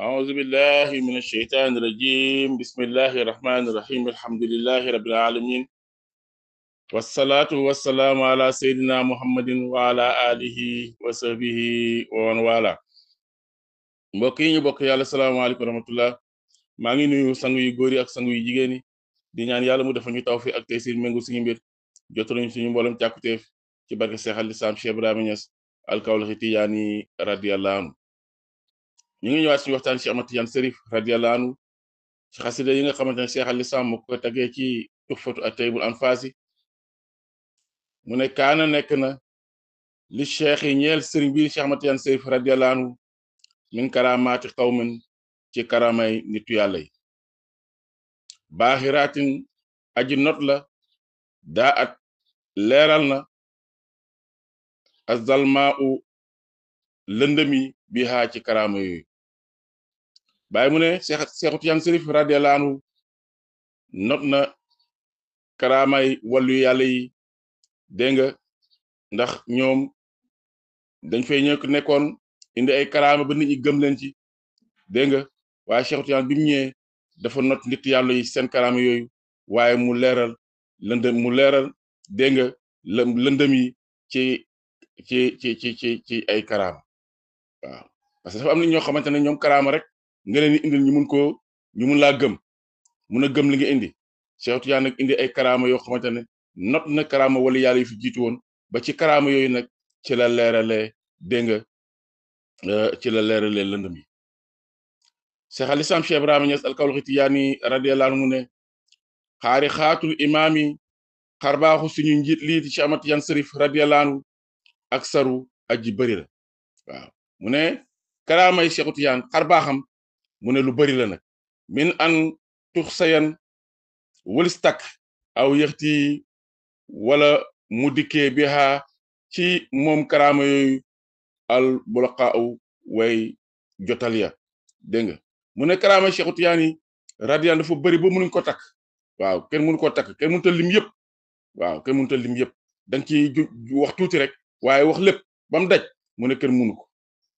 أعوذ بالله من الشيطان الرجيم بسم الله الرحمن الرحيم الحمد لله رب العالمين والصلاة والسلام على سيدنا محمد وعلى آله وصحبه ومن والاه mbokk yi ñu bokk yàlla salaamaaleykum wa rahmatullah maa ngi nuyu sang yu góor yi ak sang yu jigéen yi di ñaan yàlla mu defal ñu tawfiq ak taysir méngu suñu mbir jotaluñu suñu mboolem càkkuteef ci barke Seex al Islaam Cheikh Ibrahima Niass al-Kawlaxi Tijaani radiyallahu anhu ñu ngi ñëwaat suñu waxtaan Cheikh Ahmad Tidiane Chérif radiyallahu anhu ci xasida yi nga xamante ne Cheikh al Islam moo ko tagee ci tuxfatu at-tayyibul anfaasi mu ne kaana nekk na li cheikh yi ñeel sëriñ bi Cheikh Ahmad Tidiane Chérif radiyallahu anhu min karamaati qawmin ci karamay nitu yàlla yi baaxiraatin aji not la daa at leeral na azalmaa u lëndëmi bi haa ci karama yooyu bàyyi mu ne Cheikh Tidiane Chérif radiyallahu anhu not na karamay wàllu yàlla yi dégg nga ndax ñoom dañ fay nekkoon indi ay karama ba nit ñi gëm leen ci dégg nga waaye Cheikh Tidiane bi mu ñëwee dafa not nit yàlla yi seen karama yooyu waaye mu leeral dégg nga lëndëm yi ci ay karama waaw parce que dafa am nit ñoo xamante ne ñoom karama rek nga leen di indil ñu mun laa gëm mun a gëm li nga indi Cheikh Tidiane nag indi ay karama yoo xamante ne not na karama wala yàlla yi fi jiitu woon ba ci karama yooyu nag ci la leeralee dégg nga ci la leeralee lëndëm yi Cheikh al Islam Cheikh Ibrahima Niass al-Kawlaxi Tijaani radiyallahu anhu ne xaari xaatul imaam yi xarbaaxu suñu njiit lii di Cheikh Ahmad Tidiane Chérif radiyallahu anhu ak saru aji bëri la waaw mu ne karaamay Cheikh Tidiane xarbaaxam mu ne lu bëri la nag min an tux sayan walis takk aw yëxti wala mu dikkee bi haa ci moom karaama yooyu al bulaqaaw way jotal ya dégg nga mu ne karaama Cheikh Tidiane yi radiyallahu dafa bëri ba mënuñ ko takk waaw kenn mënu ko takk kenn mënut a lim yëpp waaw kenn mënut a lim yëpp danga ci wax tuuti rek waaye wax lépp ba mu daj mu ne kenn mënu ko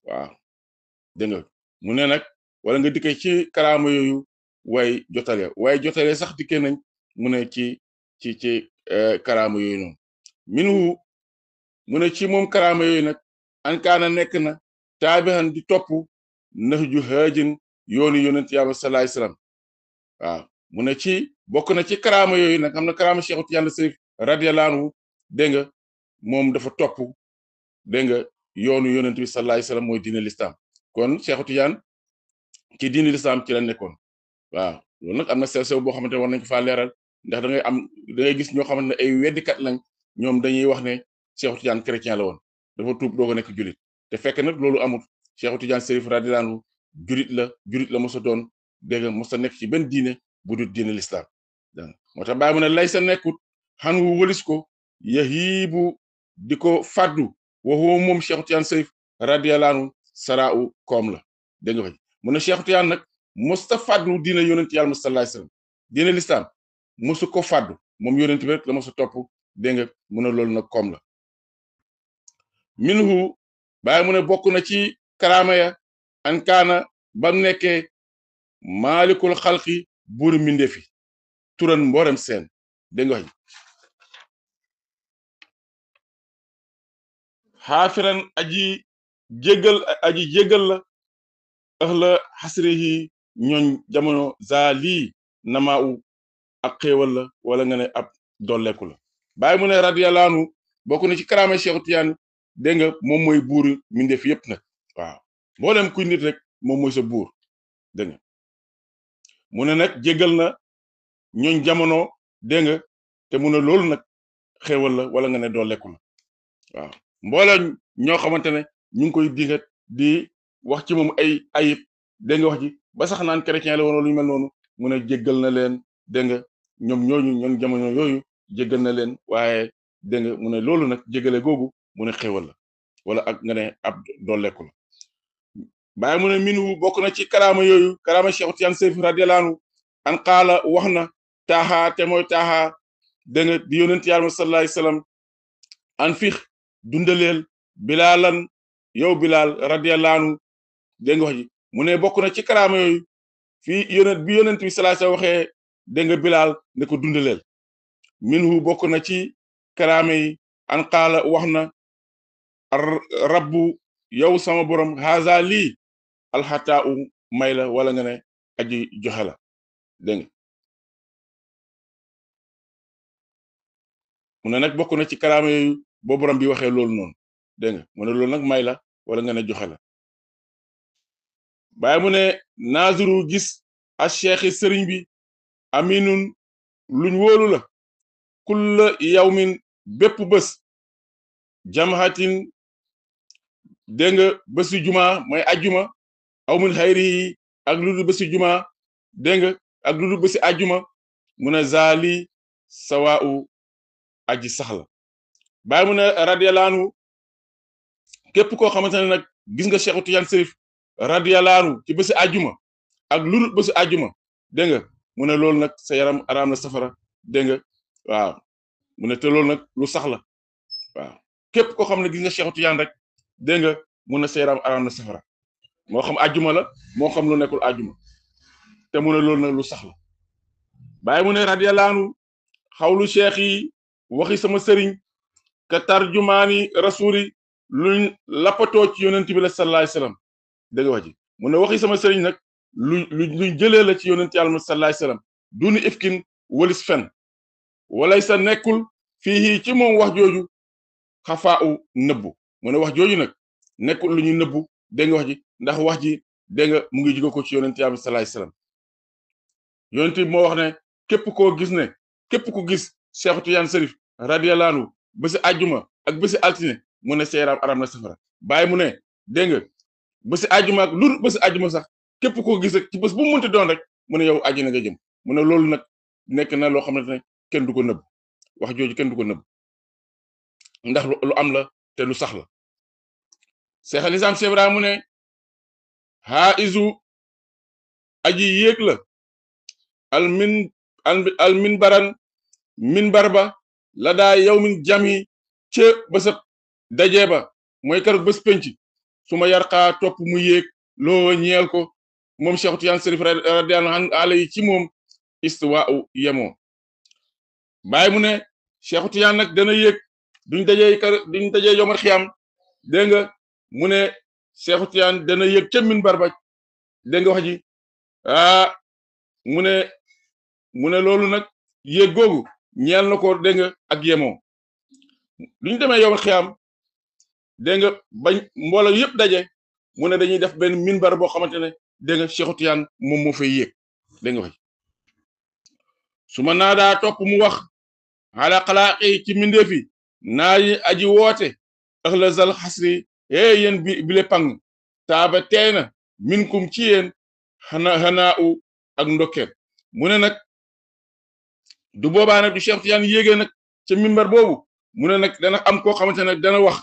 waaw dégg nga mu ne nag wala nga dikkee ci karaama yooyu way jotal ya waaye jotalee sax dikkee nañ mu ne ci karaama yooyu noonu minu mu ne ci moom karaama yooyu nag ankaana nekk na taabihan di topp nax ju haajin yoonu yonent yàlla sallallahu alayhi wasallam waaw mu ne ci bokk na ci karaama yooyu nag am na karaama Cheikh Tidiane Chérif radiyallahu anhu dégg nga moom dafa topp dégg nga yoonu yonent bi sallallahu alayhi wasallam mooy diine l'islam kon Cheikh Tidiane ci diine l'islam ci la nekkoon waaw loolu nag am na sew boo xamante ne war nañ ko faa leeral ndax da ngay gis ñoo xamante ne ay weddikat lañ ñoom dañuy wax ne Cheikh Tidiane chrétien la woon dafa tuub doog a nekk julit te fekk nag loolu amul Cheikh Tidiane Chérif radiyallahu anhu julit la mos a doon dégg nga mos a nekk ci benn diine bu dul diine l'islam moo tax bàyyi mu ne lay sa nekkut xan wu wëlis ko yahibu di ko faddu waxoo moom Cheikh Tidiane Chérif radiyallahu anhu sara u koom la dégg nga fa mu ne Cheikh Tidiane nag mosta faddu diine yonent yàlla sallallahu alayhi wasallam diine l'islam mosu ko faddu moom yonent bi rek la mosa topp dégg nga mu ne loolu nag koom la minhu bàyyi mu ne bokk na ci karaama ya an kaana bam nekkee maalikul xalqi buuru mbindeefi turan mboolem seen dégg nga wax xaafiran aji jéggal la ahla xasrihi ñooñ jamono zali nama u ak xéewal la wala nga ne ab dolleeku la bàyyi mu ne radiyallahu anhu bokk na ci karaama Cheikh Tidiane dégg nga moom mooy buuru mbindeef yëpp nag waaw mboolem kuy nit rek moom mooy sa buur dégg nga mu ne nag jéggal na ñooñ jamono dégg nga te mu ne loolu nag xéewal la wala nga ne dooleeku la waaw mboolem ñoo xamante ne ñu ngi koy dingat di wax ci moom ay ayib dégg nga wax ji ba sax naan chrétien la woon lu ñu mel noonu mu ne jéggal na leen dégg nga ñoom jamono yooyu jéggal na leen waaye dégg nga mu ne loolu nag jéggale googu mu ne xéewal la wala ak nga ne ab dooleeku la bàyyi mu ne minu bokk na ci karaama yooyu karaama Cheikh Tidiane Chérif radiyallahu anhu an qaala wax na taaxaa te mooy taaxaa dégg nga di yonent yàlla sallallahu alayhi wasallam an fix dundaleel bilaalan yow bilaal radiyallahu anhu dégg nga wax ji mu ne bokk na ci karaama yooyu fii yonent bi sallallahu alayhi wasallam waxee dégg nga Bilaal ne ko dundaleel minhu bokk na ci karaama yi an qaala wax na rabbu yow sama borom haza lii alxataa u may la wala nga ne aji joxe la dégg nga mu ne nag bokk na ci karaama yooyu boo borom bi waxee loolu noonu dégg nga mu ne loolu nag may la wala nga ne joxe la bàyyi mu ne naazuru gis a cheikhi sëriñ bi aminun luñ wóolu la kulla yawmin bépp bés jamhatin dégg nga bési juma mooy ajjuma aw min xayri ak lu dul bési juma dégg nga ak lu dul bési ajjuma mu ne zaali sawaa'u aji saxla bàyyi mu ne radiyallahu anhu képp koo xamante ne nag gis nga Cheikh Tidiane Chérif radiyallahu anhu ci bési ajjuma ak lu dul bési ajjuma dégg nga mu ne loolu nag sa yaram araam na safara dégg nga waaw mu ne te loolu nag lu sax la waaw képp koo xam ne gis nga Cheikh Tidiane rek dégg nga mu ne sa yaram araam na safara moo xam ajjuma la moo xam lu nekkul ajjuma te mu ne loolu nag lu sax la bàyyi mu ne radiyallahu anhu xawlu cheikh yi waxi sama sëriñ ka tarjumaani rasuli luñ lappatoo ci yonent bi la sallallahu alayhi wasallam dégg nga wax ji mu ne waxi sama sëriñ nag luñ jëlee la ci yonent yàlla sallallahu alayhi wasallam duni ifkin walis fen walay sa nekkul fii ci moom wax jooju xafaa u nëbbu mu ne wax jooju nag nekkul lu ñuy nëbbu dégg nga wax ji ndax wax ji dégg nga mu ngi jóge ko ci yonent yàlla sallallahu alayhi wasallam yonent bi moo wax ne képp ko gis Cheikh Tidiane Chérif radiyallahu anhu bési àjjuma ak bési altine mu ne seeraam aram na safara bàyyi mu ne dégg nga bési àjjuma ak lu bési àjjuma sax képp koo gis rek ci bés bu mu mënti doon rek mu ne yow àjjana nga jëm mu ne loolu nag nekk na loo xamante ne kenn du ko nëbb wax jooju kenn du ko nëbb ndax lu am la te lu sax la Cheikh al Islam Cheikh Ibrahima mu ne haa izu aji yéeg la al minbar ba la daa yow min jami ca bésab dajee ba mooy keroog bés penc su ma yarqaa topp mu yéeg loo ñeel ko moom Cheikh Tidiane Chérif radiyallahu anhu alayhi ci moom istiwaa'u yemoo bàyyi mu ne Cheikh Tidiane nag dana yéeg duñ dajee yomal xiyam dégg nga mu ne Cheikh Tidiane dana yéeg ca minbar ba dégg nga wax ji mu ne loolu nag yéeg googu ñeel na ko dégg nga ak yemoo luñ demee yomal xiyam dégg nga bañ mbooloo yëpp daje mu ne dañuy def benn minbar boo xamante ne dégg nga Cheikh Tidiane moom moo fay yéeg dégg nga wax su ma naadaa topp mu wax ala xalaaqi ci mindeefi naa yi aji woote axla zal xasri yéen bile pang taaba teey na minkum ci yéen xanaa u ak ndokkeel mu ne nag du boobaa nag du Cheikh Tidiane yéegee nag ca minbar boobu mu ne nag dana am koo xamante ne dana wax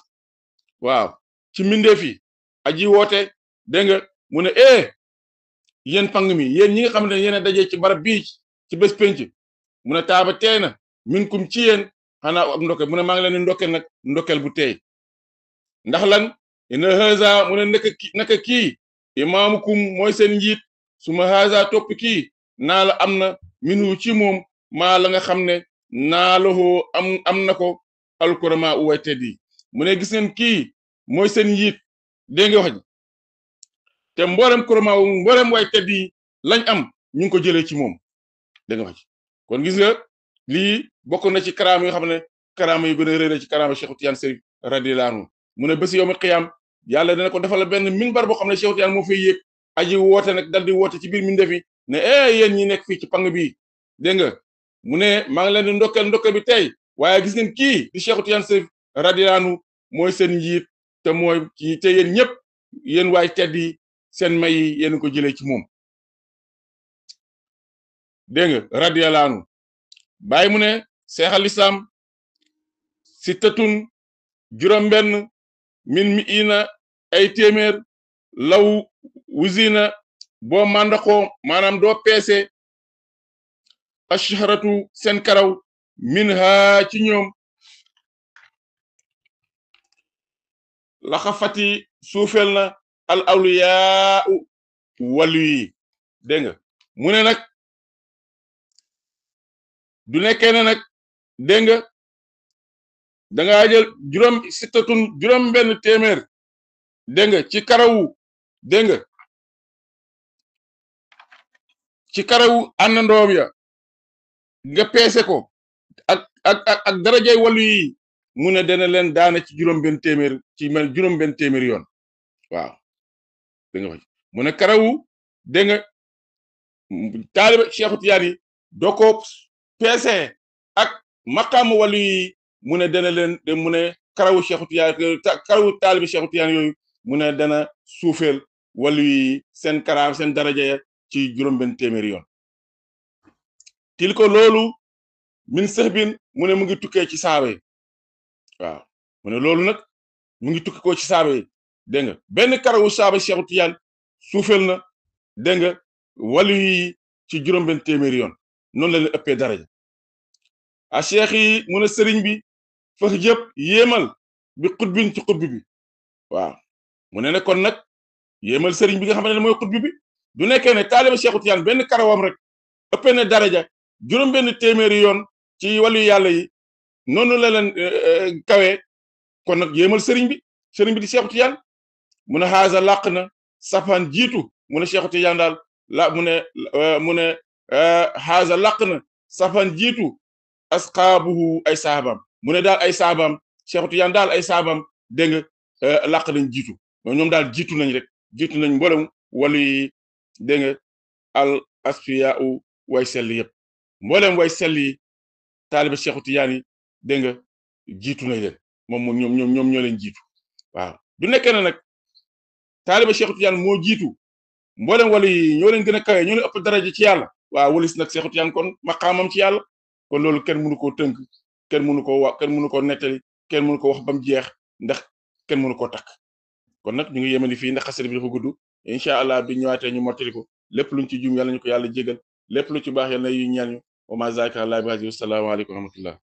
waaw ci mindeef yi aji woote dégg nga mu ne yéen pang mi yéen ñi nga xamante ne yéen a dajee ci barab bii ci bés penc mu ne taaba teey na minkum ci yéen xanaa ab ndokkeel mu ne maa ngi leen di ndokkeel nag ndokkeel bu teey ndax lan ina haza mu ne naka kii imaamukum mooy seen njiit su ma haza topp kii naa la am na minu ci moom maa la nga xam ne naa lahoo am na ko alkurama u way teddi mu ne gis ngeen kii mooy seen njiit dégg nga wax ji te mboolem kurama wu mboolem way teddi lañ am ñu ngi ko jëlee ci moom dégg nga wax ji kon gis nga lii bokk na ci karaama yoo xam ne karaama yu gën a réere ci karaama Cheikh Tidiane Chérif radiyallahu anhu mu ne bés yawmal qiyaam yàlla dana ko defal benn minbar boo xam ne Cheikh Tidiane moo fay yéeg aji woote nag dal di woote ci biir mindeef yi ne yéen ñi nekk fii ci pang bi dégg nga mu ne maa ngi leen di ndokkeel bi tey waaye gis ngeen kii di Cheikh Tidiane Chérif radiyallahu anhu mooy seen njiit te mooy ci te yéen ñëpp yéen waay tedd yi seen may yi yéen ko jëlee ci moom dégg nga radiyallahu anhu bàyyi mu ne Cheikh al Islam sittatun juróom-benn min mi ina ay téeméer law wusina boo màndaxoo maanaam doo peese asharatu seen karaw min ha ci ñoom laxafati suufel na al awliyaa wàllu yi dégg nga mu ne nag du nekkee ne nag dégg nga da ngaa jël juróom benn téeméer dégg nga ci karawu dégg nga ci karawu àndandoom ya nga peese ko ak darajay wàllu yi mu ne dana leen daana ci juróom benn téeméer ci mel juróom benn téeméer yoon waaw dégg nga mu ne karawu dégg nga taaliba Cheikhu Tijaan yi doo ko peese ak maqaamu wàllu yi mu ne dana leen mu ne karawu Cheikhu Tijaan karawu taaliba Cheikhu Tijaan yooyu mu ne dana suufeel wàllu yi seen karaam seen daraja ya ci juróom benn téeméer yoon til ko loolu min sëxbin mu ne mu ngi tukkee ci saaba yi waaw mu ne loolu nag mu ngi tukki ko ci saaba yi dégg nga benn karawu saaba Cheikhu Tijaan suufeel na dégg nga wàllu yi ci juróom benn téeméer yoon noonu la leen ëppee daraja a cheikh yi mu ne sëriñ bi fax jëpp yéemal bi xutbin ci xutbi bi waaw mu ne kon nag yéemal sëriñ bi nga xam ne mooy xutbi bi du nekkee ne taaliba Cheikhu Tijaan benn karawam rek ëppee na daraja juróom benn téeméeri yoon ci wàllu yàlla yi noonu la leen kawee kon nag yéemal sëriñ bi di Cheikhu Tijaan mu ne xaasa làq na safaan jiitu mu ne Cheikhu Tijaan daal la mu ne xaasa làq na safaan jiitu asxaabuhu ay saabam mu ne daal ay saabam Cheikhu Tijaan daal ay saabam dégg nga làq nañ jiitu ñoom daal jiitu nañ rek jiitu nañ mboolem wàllu yi dégg nga al asfiya u way sell yëpp mboolem way sell yi taaliba Cheikhu Tijaan yi dégg nga jiitu nañ leen ñoom ñoo leen jiitu waaw du nekkee ne nag taaliba Cheikhu Tijaan moo jiitu mboolem wàllu yi ñoo leen gën a kawe ñoo leen ëpp daraja ci yàlla waaw walis nag Cheikhu Tijaan kon maqaamam ci yàlla kon loolu kenn mënu koo tënk kenn mënu koo wax kenn mënu koo nettali kenn mënu ko wax ba mu jeex ndax kenn mënu koo takk kon nag ñu ngi yemandi fii ndax xasida bi dafa gudd incha allah bi ñëwaatee ñu mottali ko lépp luñ ci jum yàlla ñu ko yàlla jégal lépp lu ci baax yàlla na yu ñaan ñu wa ma zalika ala bi aziz. Assalaamu aleykum wa rahmatullah